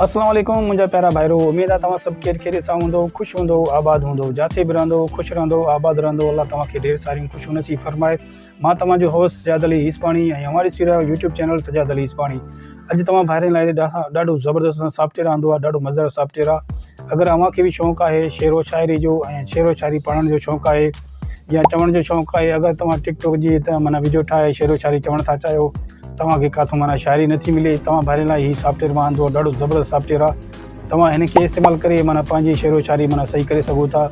السلام عليڪم منهنجا پيارا ڀائرو اميد آ توهان سڀ خير خيريت سان هوندو خوش هوندو آباد هوندو جاٿي به رهندو خوش رهندو آباد رهندو الله توهان کي ڍير ساريون خوشيون نصيب فرمائي مان توهان جو هوسٽ سجاد علي هيسباڻي ۽ اوهان ڏسي رهيا آهيو يوٽيوب چينل سجاد علي هيسباڻي اڄ توهان ڀائرن لاء ڏاڍو زبردست سافٽويئر آندو آ ڏاڍو مزيدار سافٽويئر آ اگر اوهان کي به شوق آهي شعر و شاعري جو ۽ شعر و شاعري پڙهڻ جو شوق آهي يا چوڻ جو شوق آهي اگر توهان ٽڪ ٽاڪ جي ته معنيٰ ويڊيو ٺاهي شعر و شاعري چوڻ ٿا چاهيو توهان کي ڪاٿو معنيٰ شاعري نٿي ملي توهان ڀائرن لاء هي سافٽويئر مان آندو آهي ڏاڍو زبردست سافٽويئر آهي توهان هن کي استعمال ڪري معنيٰ پنهنجي شعر و شاعري معنيٰ صحيح ڪري سگهو ٿا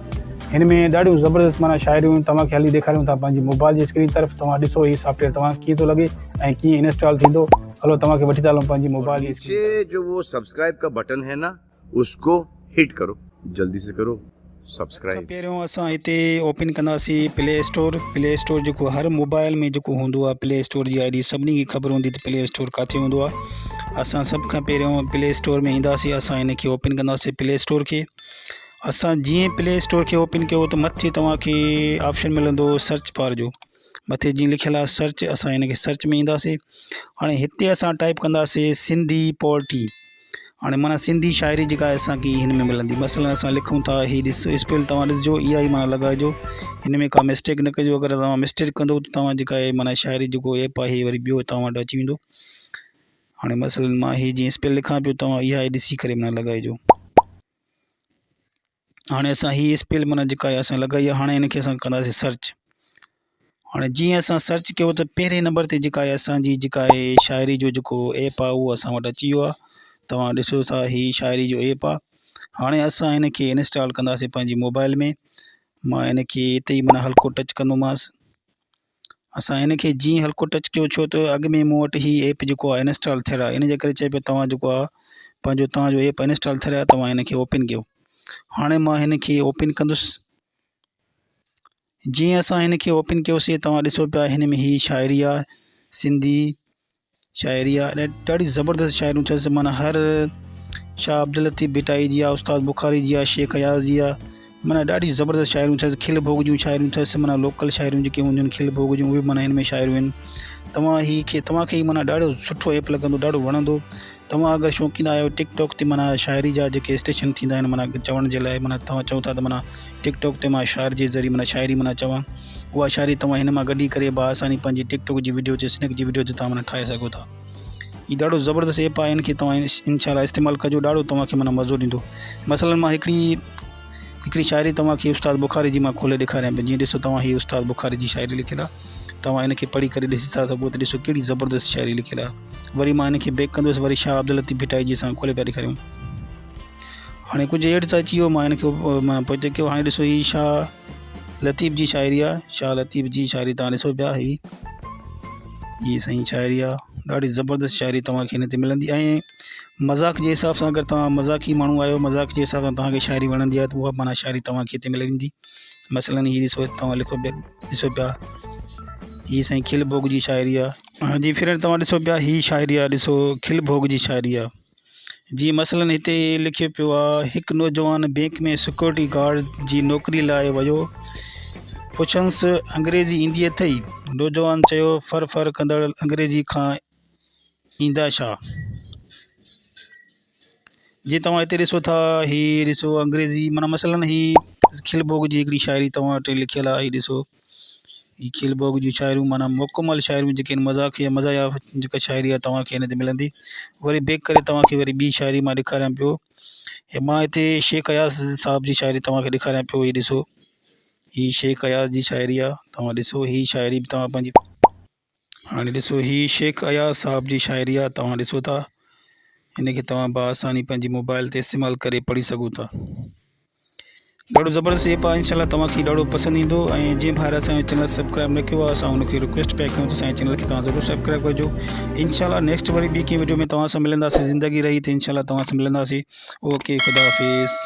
هن ۾ ڏاڍيون زبردست معنيٰ شاعريون توهان کي هلي ڏيکاريون ٿا پنهنجي موبائل جي اسڪرين طرف توهان ڏسو هي سافٽويئر توهان کي ڪيئن ٿو لڳي ۽ ڪيئن انسٽال ٿيندو هلو توهان کي وٺي ٿا هلون پنهنجي موبائل جي اسڪرين نيچي جو وو سبسڪرائب ڪا بٽن هي نا اس ڪو هٽ ڪرو جلدي سي ڪرو سڀ کان پهريون اسان هتي اوپن ڪنداسين پلي اسٽور پلي اسٽور جيڪو هر موبائل ۾ جيڪو هوندو آهي پلي اسٽور جي I D سڀني کي خبر هوندي ته پلي اسٽور ڪاٿي هوندو آهي اسان سڀ کان پهريون پلي اسٽور ۾ اينداسين اسان هن کي اوپن ڪنداسين پلي اسٽور کي اسان جيئن پلي اسٽور کي اوپن ڪيو ته مٿي توهان کي آپشن ملندو سرچ بار جو مٿي جيئن لکيل آهي سرچ اسان هن کي سرچ ۾ اينداسين هاڻي هتي اسان ٽائپ ڪنداسين سنڌي پوئٽري هاڻي معنيٰ سنڌي شاعري جيڪا آهي اسانکي هن ۾ ملندي مثلاً اسان لکون ٿا هي ڏسو اسپيل توهان ڏسجو اها ئي معنيٰ لڳائجو هن ۾ ڪا مسٽيڪ نه ڪجو اگر توهان مسٽيڪ ڪندو ته توهان جيڪا آهي معنيٰ شاعري جيڪو ايپ آهي وري ٻيو توهان وٽ اچي ويندو هاڻي مثلاً مان هي جيئن اسپيل لکان پيو توهان اها ئي ڏسي ڪري معنيٰ لڳائجو هاڻي اسان هي اسپيل معنيٰ جيڪا اسان لڳائي آهي هاڻي هن کي اسان ڪنداسين سرچ هاڻي جيئن اسان سرچ ڪيو ته پهرين نمبر تي جيڪا آهي اسانجي جيڪا آهي شاعري جو جيڪو ايپ آهي اهو اسان وٽ اچي ويو آهي توهان ڏسو ٿا هي شاعري جو ايپ آهي هاڻي اسان هن کي انسٽال ڪنداسين پنهنجي موبائل ۾ مان هن کي هتي ئي معنيٰ هلڪو ٽچ ڪندومانس اسان هن کي جيئن هلڪو ٽچ ڪيو ڇو ته اڳ ۾ مون وٽ هي ايپ جيڪو آهي انسٽال ٿيل آهي ان جي ڪري چئي پيو توهان جيڪو آهي پنهنجو توهان جو ايپ انسٽال ٿيل آهي توهان هن کي اوپن ڪيو هاڻي مان هن کي اوپن ڪندس جيئن اسان هن کي اوپن ڪيوسي توهان ڏسو پيا هن ۾ هي شاعري آهي سنڌي شاعري آ ڏاڍي زبردست شاعريون اٿس معنيٰ هر شاهه عبداللطيف ڀٽائي جي آ استاد بخاري جي آ شيخ اياز جي آ معنيٰ ڏاڍي زبردست شاعريون اٿس کل ڀوڳ جون شاعريون اٿس معنيٰ لوڪل شاعريون جيڪي هونديون آهن کل ڀوڳ جون اهي معنيٰ هن ۾ شاعريون آهن توهان هي کي توهان کي معنيٰ ڏاڍو سٺو ايپ لڳندو ڏاڍو وڻندو توهان اگر شوقين آهيو ٽڪ ٽاڪ تي معنيٰ شاعري جا جيڪي اسٽيشن ٿيندا آهن معنيٰ چوڻ جي لاء معنيٰ توهان چئو ٿا ته معنيٰ ٽڪ ٽاڪ تي مان شاعر جي ذريعي معنيٰ شاعري معنيٰ چوان اها شاعري توهان هن مان ڪڍي ڪري باآساني پنهنجي ٽڪ ٽاڪ جي وڊيو تي سنيڪ جي وڊيو تي توهان معنيٰ ٺاهي سگهو ٿا هي ڏاڍو زبردست ايپ آهي هن کي توهان انشاء الله استعمال ڪجو ڏاڍو توهان کي معنيٰ مزو ڏيندو مثلا مان هڪڙي هڪڙي شاعري توهان کي استاد بخاري جي مان کولي ڏيکاريان پيو جيئن ڏسو توهان هي استاد بخاري جي شاعري لکيل آهي توهان هن کي پڙهي ڪري ڏسي ٿا سگهو ته ڏسو ڪهڙي زبردست شاعري لکيل آهي وري مان هن کي بيڪ ڪندس وري شاهه عبداللطيف ڀٽائي جي اسان کولي پيا ڏيکاريون هاڻي ڪجهه ايڊ ته اچي ويو مان هن کي مان پوئتي ڪيو هاڻي ڏسو هي شاهه لطيف جي شاعري آ شاهه لطيف جي شاعري توهان ڏسو پيا هي هي سائين شاعري آ ڏاڍي زبردست شاعري توهان کي هن تي ملندي ۽ مذاق جي حساب سان اگر توهان مذاقي ماڻهو آهيو مذاق جي حساب سان توهان کي شاعري وڻندي آهي ته اها معنيٰ شاعري توهان کي هتي ملي ويندي مثلاً هي ڏسو توهان لکو پيا ڏسو پيا هي سائين کل ڀوڳ جي شاعري آ جي فرينڊ توهان ڏسو پيا هي شاعري آ ڏسو کل ڀوڳ جي شاعري آ جي مثلاً هتي لکيو پيو آ هڪ نوجوان بينڪ ۾ سيڪيورٽي گارڊ جي نوڪري لاء ويو پڇنس انگريزي ايندي اٿئي؟ نوجوان چيو ڦر ڦر ڪندڙ انگريزي کان ايندا ڇا؟ جي توهان هتي ڏسو ٿا هي ڏسو انگريزي معنيٰ مثلاً هي کل ڀوڳ جي هڪڙي شاعري توهان وٽ لکيل آ هي ڏسو هي کل ڀوڳ جون شاعريون معنيٰ مڪمل شاعريون جيڪي آهن مذاق يا مزاحيه جيڪا شاعري آهي توهان کي هن تي ملندي وري بيڪ ڪري توهان کي وري ٻي شاعري مان ڏيکاريان پيو هي مان هتي شيخ اياز صاحب جي شاعري توهان کي ڏيکاريان پيو هي ڏسو هي شيخ اياز جي شاعري آهي توهان ڏسو هي شاعري به توهان پنهنجي هاڻي ڏسو هي شيخ اياز صاحب جي شاعري آهي توهان ڏسو ٿا هن کي توهان بآساني پنهنجي موبائل تي استعمال ڪري پڙهي سگهو ٿا ڏاڍو زبردست ايپ آهي انشاء الله توهان کي ڏاڍو پسند ايندو ۽ جنهن ڀائر اسان جو چينل سبسڪرائب نه ڪيو آهي اسان ان کي رڪويسٽ پيا ڪيون ته اسان جي چينل کي توهان ضرور سبسڪرائب ڪجو انشاء الله نيڪسٽ وري ٻي ڪنهن ويڊيو ۾ توهان سان ملنداسين زندگي رهي ته انشاء الله توهان سان ملنداسين اوڪي خدا حافظ.